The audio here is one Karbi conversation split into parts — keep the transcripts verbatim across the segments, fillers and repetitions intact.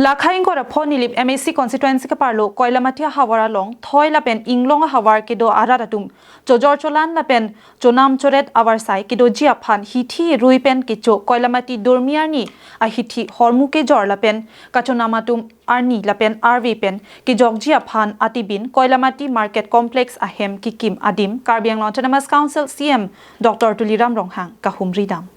Lakha ingkoi ra pho Nilip M A C constituency keparlo Koilamati ahavar along thoi lapen inglong ahavar kedo arat atum chojor cholan lapen chonam choret avarsai kedoji aphan hithi rui pen kecho Koilamati Durmi arni ahithi hormu kejor lapen kachonam atum arni lapen arve pen kejokji aphan atibin Koilamati Market Complex ahem kekim adim Karbi Anglong Autonomous Council C E M Doctor Tuliram Ronghang kahumri dam.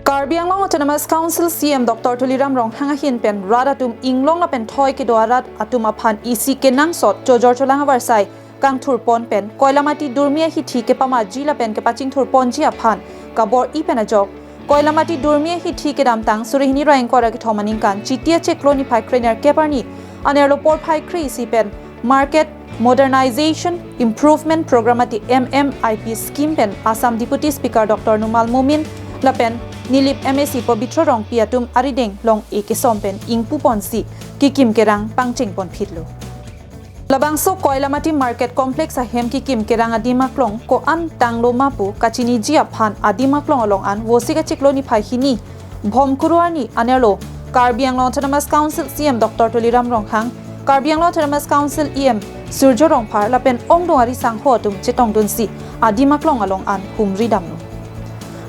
Karbi Anglong Autonomous Council C E M Doctor Tuliram Ronghang ahin pen rat atum inglong lapen thoi kedo arat atum aphan isi kenangsot chojor cholang avarsai kangthurpon pen Koilamati Durmi ahithi kepamaji lapen kepachingthurponji aphan kabor-i pen ajok Koilamati Durmi ahithi kedamtang suri hini ra ingkoi ra kethom aningkan Chiti achiklo niphai krenerkep arni anerlo porphai kre-isi pen Market Modernization Improvement Program ati M M I P scheme pen Assam Deputy Speaker Doctor Numal Momin lapen Nilip M A C Pabitra Rongpi atum arideng long-e kesom pen ingpuponsi kekim kerang pangchengponphitlo. Labangso Koilamati Market Complex ahem kekim kerang adim aklong ko-an tanglo ma pu kachiniji aphan adim aklong along an Vosik achiklo niphai hini Bhomkuru arni anerlo Karbi Anglong Autonomous Council C E M Doctor Tuliram Ronghang, Karbi Anglong Autonomous Council E M Surjya Rongphar lapen ongdung ari sangho atum chetongdunsi adim aklong along an humri damlo.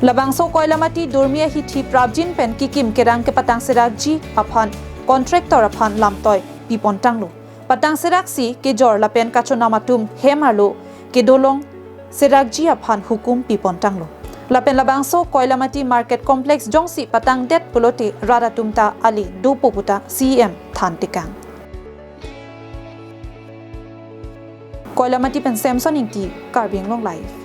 Labangso Koilamati Durmi ahithi prapjin pen kekim kerang kepatang serakji aphan contractor aphan lamtoi pipontanglo. Patang seraksi kejor lapen kachonam atum hem arlo kedolong serakji aphan hukum pipontanglo. Lapen labangso Koilamati Market Complex jongsi patangdet pulote rat atum ta ale dopo puta C E M thantekang. Koilamati pen Samson Ingti, Karbi Anglong Live.